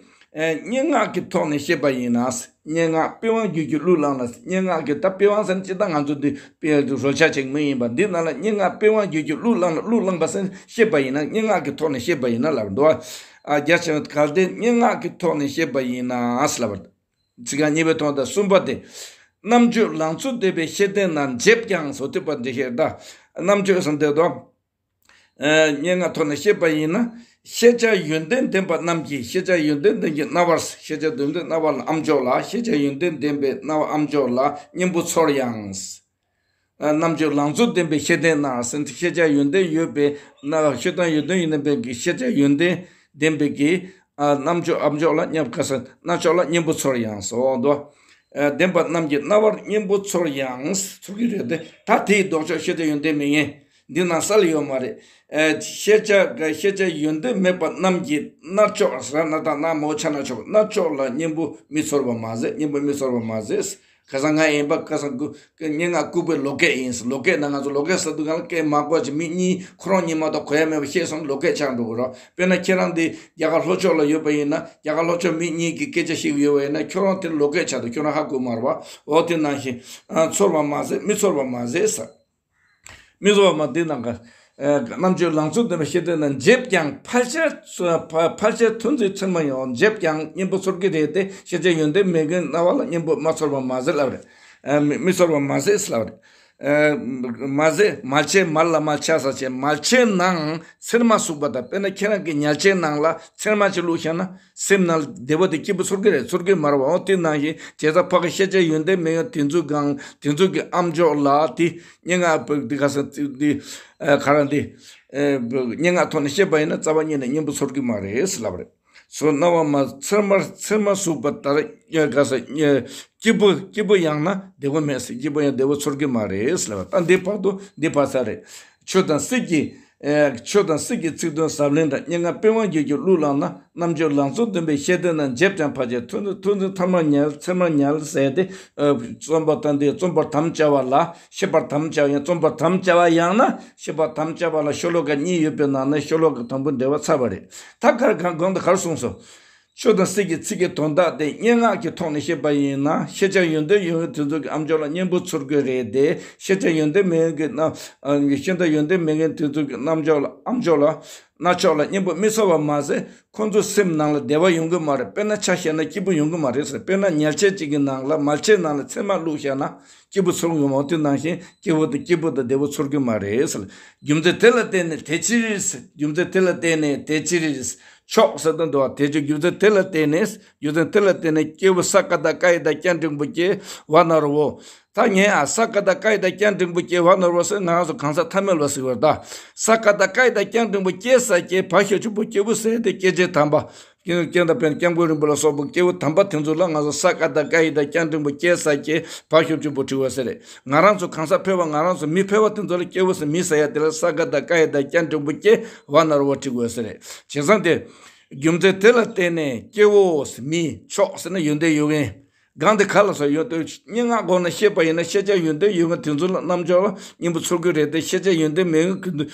སྙན་ངག་གི་ཐོག་ནས་བཤད་པ་ཡིན་ན། སྙན་ངག་པི་ཝང་རྒྱུད་ཀྱི་གླུ་བླངས་ན། སྙན་ངག་གི་ད་པི་ཝང་ཟེར་ན་ཅི་ད་ང་ཚོ་འདི་པི་རོལ་ཆ་ཅིག་མི་ཡིན་པ་འདི་ནང་ལ། སྙན་ངག་པི་ཝང་རྒྱུད་ཀྱི་གླུ་བླངས་ལ་གླུ་བླངས་པ་ཟེར་བཤད་པ་ཡིན་ན། སྙན་ངག་གི་ཐོག་ནས་བཤད་པ་ཡིན་ན་ལབ་འདུག་ཨ། རྒྱ་ཆེ་བ་གལ་ཏེ་སྙན་ངག་གི་ཐོག་ནས་བཤད་པ་ཡིན་ན་ལབ། ཚིག་རྐང་གཉིས་པའི་དོན་དང་གསུམ་པ་དེ། རྣམ་དཔྱོད་ལང་ཚོ་ལྡན་པའི་ཤེས་ལྡན་རྣམས། འཇེབས་ཀྱང་ཟེར་དུས་པ་འདི་ཤེས་ད། རྣམ་དཔྱོད་ཟེར་དེ་དོ། ཨ་སྙན་ངག་ཐོག་ནས་བཤད་པ་ཡིན་ན། ཤེས་བྱ་ཡོན་ཏན་ལྡན་པ་རྣམས་ཀྱི། ཤེས་བྱ་ཡོན་ཏན་ལྡན་གྱི་རྣ་བར། ཤེས་བྱ་ཡོན་ཏན་རྣ་བ་ལ་ཨམ་ཅོག་ལ། ཤེས་བྱ་ཡོན་ཏན་ལྡན་པའི་རྣ་བ་ཨམ་ཅོག་ལ་སྙན་པོ་ཚོར་ཡང་། རྣམ་དཔྱོད་ལང་ཚོ་ལྡན་པའི་ཤེས་ལྡན་རྣམས་ཟེར། ཤེས་བྱ་ཡོན་ཏན་ཡོད་པའི་ན། ཤེས་ལྡན་ཡོན་ཏན་ཡོད་པའི་གི་ཤེས་བྱ་ཡོན་ཏན་ལྡན་པའི་གི་རྣམ་ཅོག་ཨམ་ཅོག་ལ་སྙན། ག་ས་རྣ་ཅོག་ལ་སྙན་པོ་ཚོར་ཡང་ཟེར་འོ་དོ། ལྡན་པ་རྣམས་ཀྱི་རྣ་བར་སྙན་པོ་ཚོར་ཡང་། ཚོར་གྱི་རེད་དེ། ད་དེའི་ལྡོག་ཕྱོགས་ཤེས་བྱ་ཡོན་ཏན་མེད་མཁན་འདི་ནང་ས་ལ་ཡོད་མ་རེད། ཤེས་བྱ་ཤེས་བྱ་ཡོན་ཏན་མེད་པ་རྣམས་ཀྱི་རྣ་ཅོག་ཟེར་ན། ད་རྣ་མོ་ཆ་རྣ་ཅོག་རྣ་ཅོག་ལ་སྙན་པོ་མི་ཚོར་བ་མ་ཟད། སྙན་པོ་མི་ཚོར་བ་མ་ཟད། ཁ་སང་ང་ཡིན་པ་ཁ་སང་སྙན་ངག་ལྐུགས་པའི་ལོ་སྐད་ཡིན། ལོ་སྐད་ནང་ང་ཚོ་ལོ་སྐད་ཟེར་དུས་སྒང་ལ་སྐད་མ་གོ་ཅིག་མི་གཉིས་ཁོ་རང་གཉིས་མ་གཏོགས་གོ་ཡ་མེད་པ་བཤད་སོང་ན་ལོ་སྐད་ཆགས་འགྲོ་གི་རེད། དཔེར་ན་ཁྱེད་རང་འདི་རྒྱ་གར་ལྷོ་ཕྱོགས་ལ་ཡོད་པ་ཡིན་ན། རྒྱ་གར་ལྷོ་ཕྱོགས་མི་གཉིས་ཀྱིས་སྐད་ཆ་བཤད་ཀྱི་ཡོད་པ་ཡིན་ན། ཁྱོད་རང་དེར་ལོ་སྐད་ཆགས་འདུག་ཁྱོད་རང་ཧ་གོ་མ་རེད་པ། འོ་དེ་ནང་བཞིན་ཚོར་བ་མ་ཟད། མི་ཚོར་བ་མ་ཟད་ཟེར། མི་ཚོར་བ་མ་འདི་ནང་ག་རྣམ་དཔྱོད་ལང་ཚོ་ལྡན་པའི་ཤེས་ལྡན་རྣམས། འཇེབས་ཀྱང་ཕལ་ཆེར་ཕལ་ཆེར་ཐུགས་འཛིན་ཚེར་མ་ཡང་། འཇེབས་ཀྱང་སྙན་པོ་ཚོར་གྱི་རེད་དེ། ཤེས་བྱ་ཡོན་ཏན་མེད་མཁན་རྣ་བ་ལ་སྙན་པོ་མ་ཚོར་བ་མ་ཟད་ལབ་རེད། མི་མི་ཚོར་བ་མ་ཟད་ལབ་རེད། མ་ཟད། མལ་ཆའི་མལ་ལ་མལ་ཆ་ས་ཆེ། མལ་ཆའི་ནང་ཚེར་མ་ཟུག་པ་དང་། དཔེར་ན་ཁྱེད་རང་གི་མལ་ཆའི་ནང་ལ་ཚེར་མ་ཅིག་བླུགས་བཞག་ན། སེམས་ནང་བདེ་བ་དེ་སྐྱིད་པོ་ཚོར་གི་རེད། ཚོར་གི་མ་རེད་པ། འོ་དེ་ནང་བཞིན་བྱས་ཙང་ཕ་གི་ཤེས་བྱ་ཡོན་ཏན་མེད་ཡང་དེ་ཚོའི་སྒང་དེ་ཚོའི་གི་ཨམ་ཅོག་ལ་དེ་སྙན་ངག་པོ་འདི་ག་ས་འདི་ག་ར་འདི་སྙན་ངག་ཐོག་ནས་བཤད་པ་ཡིན་ན་རྩ་བ་ཉིད་ནས་སྙན་པོ་ཚོར་གི་མ་རེད་ལབ་རེད། སོ་རྣ་བ་མ་ཚེར་མ་ཚེར་མ་ཟུག་པ་ལྟར་ག་ས་སྐྱིད་པོ་སྐྱིད་པོ་ཡང་ན་བདེ་བོ་མེད་ཟེར། སྐྱིད་པོ་ཡང་བདེ་བོ་ཚོར་གི་མ་རེད་ལབ་རེད། ད་འདི་བར་དུ་འདི་བར་ས་རེད། ཆོས་དང་སྲིད་ཀྱི། ཨེ། ཆོས་དང་སྲིད་ཀྱི་ཚིག་དོན་ཟབ་བརླིང་འདྲ། སྙན་ངག་པི་ཝང་རྒྱུད་ཀྱི་གླུ་བླངས་ན། རྣམ་དཔྱོད་ལང་ཚོ་ལྡན་པའི་ཤེས་ལྡན་རྣམས། འཇེབས་ཀྱང་ཕལ་ཆེར་ཐུགས་འཛིན་ཐུགས་འཛིན་ཐ་མར་ཉལ། ཚེར་མར་ཉལ་ཟེར་ཏེ། ཨེ། རྩོམ་པ་དང་དེ་རྩོམ་པར་དམ་བཅའ་བ་ལ། ཤེས་པར་དམ་བཅའ་བ་ཡང་རྩོམ་པར་དམ་བཅའ་བ་ཡང་ན་ཤེས་པར་དམ་བཅའ་བ་ལ་ཤོ་ལོ་ཀ་གཉིས་ཡོད་པའི་ནང་ནས་ཤོ་ལོ་ཀ་དང་པོ་འགྲེལ་པ་ཚར་བ་རེད། ད་གར་གང་གོང་དུ་གར་གསུངས་སོ། ཆོས་དང་སྲིད་ཀྱི་ཚིག་གི་དོན་དག་དེ་སྙན་ངག་གི་ཐོག་ནས་བཤད་པ་ཡིན་ན། ཤེས་བྱ་ཡོན་ཏན་ཡོད་མཁན་དེ་ཚོ་གི་ཨམ་ཅོག་ལ་སྙན་པོ་ཚོར་གྱི་རེད་དེ། ཤེས་བྱ་ཡོན་ཏན་མེད་མཁན་གྱི་རྣམ། ཤེས་བྱ་ཡོན་ཏན་མེད་མཁན་དེ་ཚོ་གི་རྣམ་ཅོག་ལ་ཨམ་ཅོག་ལ་ ན་ཆོག་ལ་གཉེན་པོ་མི་ཚོར་བ་མ་ཟད། ཁོང་ཚོའི་སེམས་ནང་ལ་བདེ་བ་ཡོང་གི་མ་རེད། དཔེར་ན་ཆ་བཞག་ན་སྐྱིད་པོ་ཡོང་གི་མ་རེད་ཟེར། དཔེར་ན་ཉལ་ཆས་གཅིག་གི་ནང་ལ་མལ་ཆས་ནང་ལ་ཚེར་མ་བླུགས་བཞག་ན་སྐྱིད་པོ་ཚོར་གི་མ་འོང་། དེ་ནང་བཞིན་སྐྱིད་པོ་དང་སྐྱིད་པོ་དང་བདེ་པོ་ཚོར་གི་མ་རེད་ཟེར། རྒྱུ་མཚན་དེ་ལ་བརྟེན་ནས་དེ་ཕྱིར་ཟེར། རྒྱུ་མཚན་དེ་ལ་བརྟེན་ནས་དེ་ཕྱིར་ཆོག་ཟེར་དུ་འདུག་བ། དེ་ཕྱིར་རྒྱུ་མཚན་དེ་ལ་བརྟེན་ནས། རྒྱུ་མཚན་དེ་ལ་བརྟེན་ནས་སྐྱེ་བོ་ས་ཀ་དང་ཀ་ཡི་དང་སྐྱ་འགྲེང་བུ་སྐྱེ་བ་ན་རོ། ད་ངས་ཨ་ས་ཀ་དང་ཀ་ཡི་དང་སྐྱ་འགྲེང་བུ་སྐྱེ་བ་ན་རོ་ཟེར། ང་རང་ཚོ་གང་ཟག་ཐ་མལ་བ་ཟེར་བར་ད། ས་ཀ་དང་ཀ་ཡི་དང་སྐྱ་འགྲེང་བུ་སྐྱེ་ས་སྐྱེ་བ་ཞབས་ཀྱུ་པོ་སྐྱེ་བོ་ཟེར་ཏེ་སྐྱེ་མཆེད་དམ་པ། སྐྱེ་མཆེད་དམ་པའི་སྐྱབས་མགོན་རིན་པོ་ལ་སོགས་པ་སྐྱེ་བོ་དམ་པ་དེ་ཚོ་ལ་ང་ཚོ་ས་ཀ་དང་ཀ་ཡི་དང་སྐྱ་འགྲེང་བུ་སྐྱེ་ས་སྐྱེ་བ་ཞབས་ཀྱུ་པོ་བྲི་བ་ཟེར་རེད། ང་རང་ཚོ་གང་ཟག་ཕལ་པ་ང་རང་ཚོ་མི་ཕལ་པ་དེ་ཚོ་ལ་སྐྱེ་བོ་ཟེར་མི་ཟེར་ཡ་དེ་ལ་ས་ཀ་དང་ཀ་ཡི་དང་སྐྱ་འགྲེང་བུ་སྐྱེ་བ་ན་རོ་བ་བྲི་དགོས་ཟེར་རེད། བྱས་ཙང་དེ། རྒྱུ་མཚན་དེ་ལ་བརྟེན་ནས་སྐྱེ་བོ་ཟེར་མི་ཆོག་ཟེར་ན་ཡོན་ཏན་ཡོད་མཁན། གང་དེ་ག་ལ་སོགས་ཡོད་དོ། སྙན་ངག་སྒོ་ནས་བཤད་པ་ཡིན་ན་ཤེས་བྱ་ཡོན་ཏན་ཡོད་མཁན་དེ་ཚོ་ལ་རྣམ་འབྱོར་ལ་སྙན་པོ་ཚོར་གྱི་རེད་དེ། ཤེས་བྱ་ཡོན་ཏན་མེད་མཁན་དེ་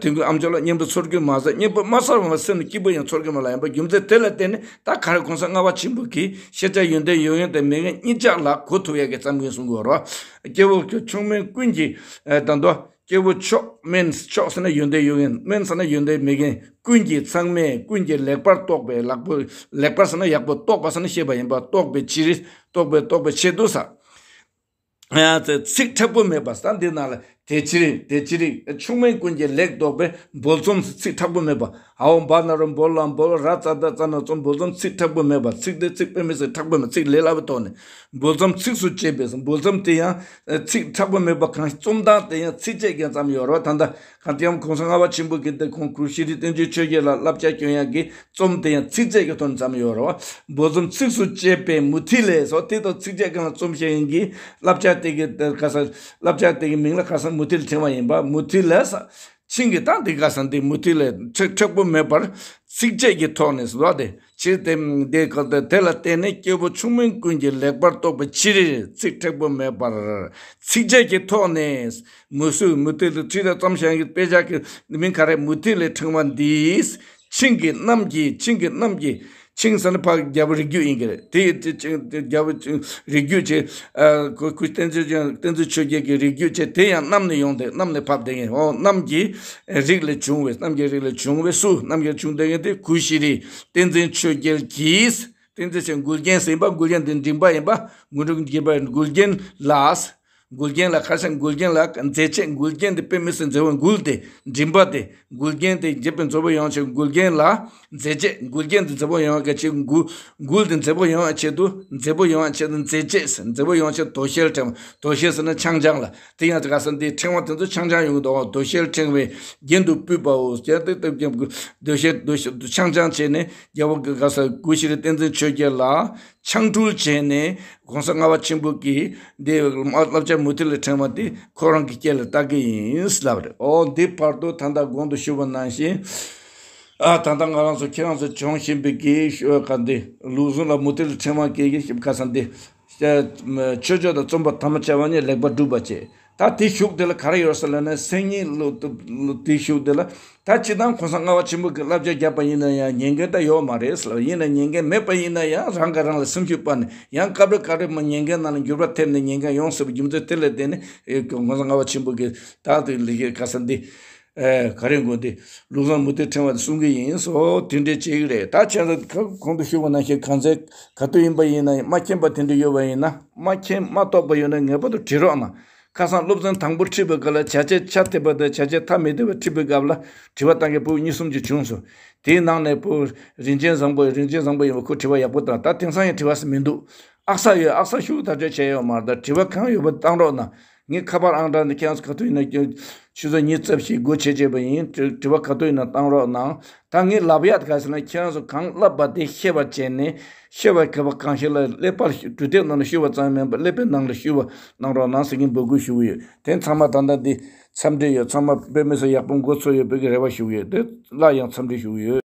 ཚོ་རྣམ་འབྱོར་ལ་སྙན་པོ་ཚོར་གྱི་མ་ཟད། སྙན་པོ་མ་ཚོར་བ་སེམས་ནི་སྐྱིད་པོ་ཡང་ཚོར་གྱི་མ་ལ་ཡིན་པ། རྒྱུ་མཚན་དེ་ལ་བརྟེན་ནས་ད་ག་རེ་གོང་ས་ལྔ་པ་ཆེན་པོ་གིས་ཤེས་བྱ་ཡོན་ཏན་ཡོད་མཁན་དེ་མེད་མཁན་གཉིས་ཆ་ལ་གོ་ཐུབ་ཡག་གི་བརྩམས་མཁན་གསུང་གི་ཡོད་རེད། སྐྱེ་བོ་ཆུང་དམན་ཀུན་གྱི་ད་དོ། སྐྱེ་བོ་མཆོག་དམན། མཆོག་ཟེར་ན་ཡོན་ཏན་ཡོད་མཁན། དམན་ཟེར་ན་ཡོན་ཏན་མེད་མཁན། ཀུན་གྱི་ཚང་མས་ཀུན་གྱི་ལེགས་པར་རྟོགས་པའི་ལེགས་པོ། ལེགས་པར་ཟེར་ན་ཡག་པོ། རྟོགས་པ་ཟེར་ན་ཤེས་པ་ཡིན་པ། རྟོགས་པའི་ཕྱིར། རྟོགས་པའི་རྟོགས་པའི་ཆེད་དུ་ས། ཚིག་དྲག་པོ་མེད་པ་ས། འདི་ནང་ལ་དེ་ཕྱིར། དེ་ཕྱིར་ཆུང་དམན་ཀུན་གྱི་ལེགས་རྟོགས་པའི་འབོལ་རྩོམ་ཚིག་དྲག་པོ་མེད་པ། ཨའོ་བ་ན་རོ་འབོ་ལ་འབོལ། ར་ཙ་ད་རྩ་ན་རྩོམ། འབོལ་རྩོམ་ཚིག་དྲག་པོ་མེད་པ། ཚིག་དེ་ཚིག་དཔེ་མི་སྲིད་དྲག་པོ་མེད། ཚིག་ལས་སླ་བའི་ཐོག་ནས་འབོལ་རྩོམ་ཚིགས་སུ་བཅད་པའི་འབོལ་རྩོམ་དེ་ཡང་ཚིག་དྲག་པོ་མེད་པ་གང་རྩོམ་སྟངས་དེ་ཡང་ཚིགས་བཅད་ཀྱིས་བརྩམས་ཡོད་རེད་བ། ད་ལྟ་གང་དེ་ཡང་གོང་ས་ལྔ་པ་ཆེན་པོ་གིས་དེ་ཁོང་གུ་ཤྲི་བསྟན་འཛིན་ཆོས་རྒྱལ་ལ་བསླབ་བྱ་སྐྱོན་ཡག་གི་རྩོམ་དེ་ཡང་ཚིགས་བཅད་ཀྱི་ཐོག་ནས་བརྩམས་ཡོད་རེད་བ། འབོལ་རྩོམ་ཚིགས་སུ་བཅད་པའི་མུ་ཐི་ལེ་སོགས། དེ་དང་ཚིགས་བཅད་གང་ལ་རྩོམ་བྱེད་ཡིན་གྱི་བསླབ་བྱ་དེ་གི་ག་ས། བསླབ་བྱ་དེ་གི་མིང་ལ་ག་ས་མུ་ཐི་ལེ་ཕྲེང་བ་ཡིན་པ། མུ་ཐི་ལེ་ས། ཆིང་གི་ད་འདི་ག་ས་འདི་མུ་ཐི་ལེ་ཚིག་དྲག་པོ་མེད་པར་ཚིགས་བཅད་ཀྱི་ཐོག་ནས་ཟེར་བ་དེ། ཕྱིར་དེ་དེ་ག་དེ་དེ་ལ་བརྟེན་ནས་སྐྱེ་བོ་ཆུང་དམན་ཀུན་གྱི་ལེགས་པར་རྟོགས་པའི་ཕྱིར། ཚིག་དྲག་པོ་མེད་པར་ཚིགས་བཅད་ཀྱི་ཐོག་ནས། མུ་སུ་མུ་ཐི་ལེ་ཁྲིད་དང་རྩོམ་བྱེད་ཀྱི་དཔེ་ཆ་གི་མིང་ག་རེ། མུ་ཐི་ལེ་ཕྲེང་བ་འདིས། ཆིང་གི་གནམ་གྱི། ཆིང་གི་གནམ་གྱི། ཆིང་ཟེར་ན་ཕ་རྒྱལ་པོ་རིགས་རྒྱུད་ཡིན་གྱི་རེད། དེ་དེ་ཆིང་དེ་རྒྱལ་པོ་ཆིང་རིགས་རྒྱུད་ཆེ། ཨ་ཁོ་ཁོ་བསྟན་འཛིན་ཆོས་བསྟན་འཛིན་ཆོས་རྒྱལ་གྱི་རིགས་རྒྱུད་ཆེ། དེ་ཡང་གནམ་ནས་ཡོང་སྟེ་གནམ་ནས་བབས་བསྡད་མཁན། འོ་གནམ་གྱི་རིགས་ལས་བྱུང་བའི། གནམ་གྱི་རིགས་ལས་བྱུང་བའི་སུ། གནམ་གྱི་བྱུང་བསྡད་མཁན་དེ་གུ་ཤྲི་བསྟན་འཛིན་ཆོས་རྒྱལ་གྱིས། བསྟན་འཛིན་ཆོས་མགུལ་རྒྱན་ཟེར་ཡིན་པ། མགུལ་རྒྱན་དེ་མགྲིན་པ་ཡིན་པ། མགུལ་རྒྱན་མགུལ་རྒྱན་ལ། མགུལ་རྒྱན་ལ་ཁ་སང་མགུལ་རྒྱན་ལ་མཛེས་བྱེད། མགུལ་རྒྱན་དེ་དཔེ་མི་སྲིད་མཛེས་པོ། མགུལ་དེ་མགྲིན་པ་དེ། མགུལ་རྒྱན་དེ་མཛེས་པའི་མཛེས་པོ་ཡོང་ཆེད་མགུལ་རྒྱན་ལ་མཛེས་བྱེད། མགུལ་རྒྱན་དེ་མཛེས་པོ་ཡོང་ག་ཆེད་མགུལ། མགུལ་དེ་མཛེས་པོ་ཡོང་བའི་ཆེད་དུ། མཛེས་པོ་ཡོང་བའི་ཆེད་དུ་མཛེས་བྱེད། མཛེས་པོ་ཡོང་ཆེད་དོ་ཤལ་ཕྲེང་བ། དོ་ཤལ་ཟེར་ན་ཆང་ཆང་ལ། དེ་ཡང་དེ་ག་ས་འདི་ཕྲེང་བ་དེ་ཚོ་ཆང་ཆང་ཡོང་གི་འདུག་དོ་ཤལ་ཕྲེང་བའི་རྒྱན་དུ་སྤུད་པའོ། ཟེར་ཏེ་དོ་ཤལ་དོ་ཤལ་ཆང་ཆང་བྱས་ནས་རྒྱལ་པོ་གི་ག་ས་གུ་ཤྲི་བསྟན་འཛིན་ཆོས་རྒྱལ་ལ། ཆང་འཁྲུལ་བྱས་ནས་གོང་ས་ལྔ་པ་ཆེན་པོ་གིས་འདི་བསླབ་བྱ་མུ་ཐི་ལེ་ཕྲེང་བ་འདི་ཁོ་རང་གི་སྐེ་ལ་བཏགས་ཀྱི་ཡིན་ལབ་རེད། ཨོ་འདི་བར་དུ་ད་ལྟ་གོང་དུ་ཞུས་པ་ནང་བཞིན། ཨ་ད་ལྟ་ང་རང་ཚོ་ཁྱེད་རང་ཚོ་སྦྱོང་བཞིན་པའི་གི་ཞུ་བ་ག་འདི་ལུགས་ཟུང་ལ་མུ་ཐི་ལེ་ཕྲེང་བ་གི་གི་ཞིབ་ག་ས་འདི། ཆོས་སྤྱོད་དང་རྩོམ་པ་ཐ་མ་བྱ་བ་ཉིད་ལེགས་པར་སྒྲུབ་པ་བྱེད། ད་དེ་གཞུག་དེ་ལ་ག་རེ་ཡོད་ཟེར་ལབ་ན་སེམས་ཉིད་ལུགས་དེ་གཞུག་དེ་ལ། ད་སྤྱིར་བཏང་གོང་ས་ལྔ་པ་ཆེན་པོ་གི་བསླབ་བྱ་བརྒྱབ་པ་ཡིན་ན་ཡང་ཉན་མཁན་ད་ཡོད་མ་རེད་ཟེར་ལ། ཡིན་ན་ཉན་མཁན་མེད་པ་ཡིན་ན་ཡང་རང་ག་རང་ལ་སེམས་ཤུགས་སྤར་ནས་ཡང་སྐབས་རེ་སྐབས་རེ་མ་ཉན་མཁན་ནང་ལ་འགྱུར་བ་ཐེབས་ནས་ཉན་མཁན་ཡོང་སྲིད་པའི་རྒྱུ་མཚན་དེ་ལ་བརྟེན་ནས་ཨེ་གོང་ས་ལྔ་པ་ཆེན་པོ་གི་ད་དེ་ལི་ཁེ་ག་ས་འདི་ཨེ་ག་རེ་དགོས་འདི་ལུགས་བཟང་མུ་ཏིག་ཕྲེང་བ་གསུང་གི་ཡིན་སོ། དེ་འདྲས་བྱེད་ཀྱི་རེད། ད་བྱས་ཙང་ག་གོང་དུ་ཞུས་པ་ནང་བཞིན་གང་ཚེ་ག་དུས་ཡིན་པ་ཡིན་ན་ཡང་མ་མཁྱེན་པ་དེ་འདྲས་ཡོད་པ་ཡིན་ན། མ་མཁྱེན་མ་རྟོགས་པ་ཡོད་ན་ངེས་པར་དུ་དྲི་རོགས་གནང་། ཁ་སང་སློབ་ཚན་དང་པོ་ཁྲིད་པའི་སྐབས་ལ་བྱ་བྱེད་ཆ་ཐེབས་པ་དང་བྱ་བྱེད་ཐ་མི་དད་པ་ཁྲིད་པའི་སྐབས་ལ་དྲི་བ་བཏང་མཁན་ཕྲུ་གུ་གཉིས་གསུམ་ཅིག་བྱུང་སོང་། དེའི་ནང་ནས་ཕྲུ་གུ་རིན་ཆེན་བཟང་པོ། རིན་ཆེན་བཟང་པོ་ཡིན་པ་ཁོ་དྲི་བ་ཡག་པོ་བཏང་། ད་དེང་སང་ཡང་དྲི་བ་ཟེར་མི་འདུག་ཨག་ས་ཡོད། ཨག་ས་ཤུགས་ཐག་ཆོད་བྱས་ཡོད་མ་རེད། ད་དྲི་བ་གང་ཡོད་པ་བཏང་རོགས་གནང་། ངས་ཁ་པར་ཨང་གྲངས་འདི་ཁྱེད་རང་ཚོ་ག་དུས་ཡིན་ན་ཁྱོད་ཆུ་ཚོད་ཉི་ཤུ་རྩ་བཞི་སྒོ་ཕྱེ་བྱས་པ་ཡིན། དྲི་དྲི་བ་ག་དུས་ཡིན་ན་བཏང་རོགས་གནང་། ད་ངས་ལབ་ཡག་ག་ཟེར་ན་ཁྱེད་རང་ཚོ་གང་བསླབ་པ་དེ་ཤེས་པ་བྱས་ནས་ཤེས་པ་ག་བ་གང་ཤེས་ལ་ཀླད་པ་འབྲུ་དེབ་ནང་ལ་ཤུ་བ་ཙམ་མིན་པར་ཀླད་པའི་ནང་ལ་ཤུ་བ་གནང་རོགས་གནང་ཟེར་གྱི་འབོད་སྐུལ་ཞུ་གི་ཡོད། དེ་ཚང་མ་ད་ལྟ་འདི་འཚམས་འདྲི་ཡོད། ཚང་མ་དཔེ་མི་སྲིད་ཡག་པོ་མགོ་ཚོས་ཡོད་པའི་གི་རེ་བ་ཞུ་གི་ཡོད། དེ་སླར་ཡང་འཚམས་འདྲི་ཞུ་གི་ཡོད།